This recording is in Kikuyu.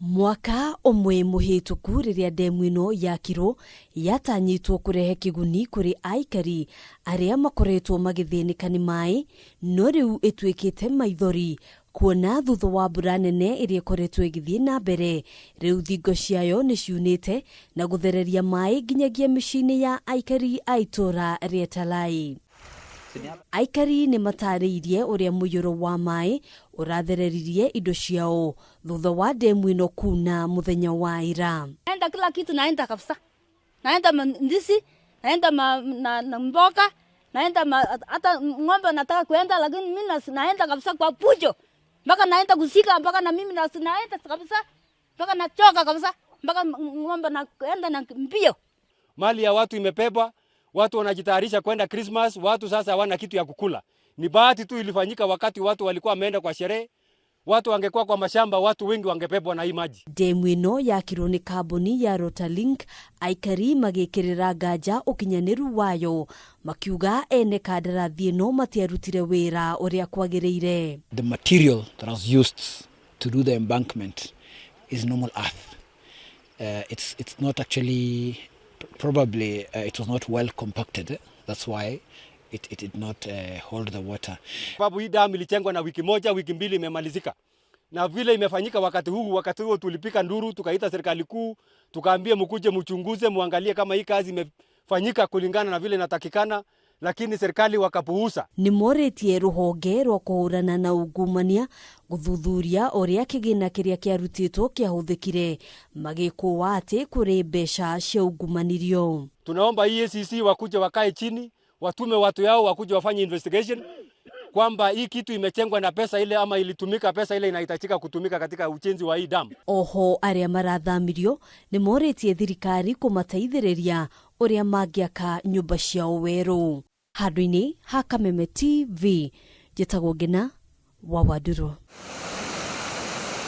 Mwaka ũmwe mũhĩtũku rĩrĩa ndemu ĩno yakirwo yatanyĩtwo kũrehe kĩguni kũrĩ aikari arĩa makoretwo magĩthĩnĩka nĩ maĩ, no rĩu ĩtuĩkĩte maithori kuona thutha wa mbura nene ĩrĩa ĩkoretwo ĩgĩthiĩ na mbere, rĩu thingo ciayo nĩ ciunĩte na gũthereria maĩ nginyagia mĩciĩ-inĩ ya aikari a itũũra rĩa Talai. Aikari nĩ matarĩirie ũrĩa mũiyũro wa maĩ ũrathereririe indo ciao thutha wa ndemu ĩno kuna mũthenya wa ira. Naenda kila kitu naenda kabisa. Naenda ndizi, naenda na mboga, naenda hata ng'ombe nataka kuenda, lakini mimi naenda kabisa kwa pujo. Mpaka naenda kusika, mpaka na mimi naenda kabisa, mpaka nachoka kabisa, mpaka ng'ombe naenda na mbio. Mali ya watu imebebwa, watu wanajitayarisha kwenda Christmas, watu sasa hawana kitu ya kukula. Ni bahati tu ilifanyika wakati watu walikuwa wameenda kwa sherehe. Watu wangekuwa kwa mashamba, watu wengi wangebebwa na hii maji. Ndemu ĩno yakirwo nĩ kambuni ya Rotalink, aikari magĩkĩrĩra nganja ũkinyanĩru wayo, makiuga ene kandarathi ĩno matiarutire wĩra ũrĩa kwagĩrĩire. The material that was used to do the embankment is normal earth. It's not actually, probably it was not well compacted. That's why it did not hold the water. Sababu hii damu ilijengwa na wiki moja, wiki mbili imemalizika. Na vile imefanyika wakati huu, wakati huo tulipika nduru, tukaita serikali kuu, tukaambia mkuje mchunguze, muangalie kama hii kazi imefanyika kulingana na vile inatakikana, lakini serikali wakapuuza. Nĩ morĩtie rũhonge rwa kũhũrana na ungumania gũthuthuria ũrĩa kĩgĩna kĩrĩa kĩarutĩtwo kĩahũthĩkire, magĩkũa atĩ kũrĩ mbeca ciaungumanirio. Tunaomba EACC wakuje wakae chini, watume watu yao wakuje wafanye investigation kwamba hii kitu imechengwa na pesa ile ama ilitumika pesa ile inahitajika kutumika katika ujenzi wa hii damu. Oho arĩa marathamirio nĩ morĩtie thirikari kũmateithĩrĩria ũrĩa mangĩaka nyũmba ciao werũ. Handũ-inĩ ha Kameme TV, njĩtagwo Ngina wa Wanduru.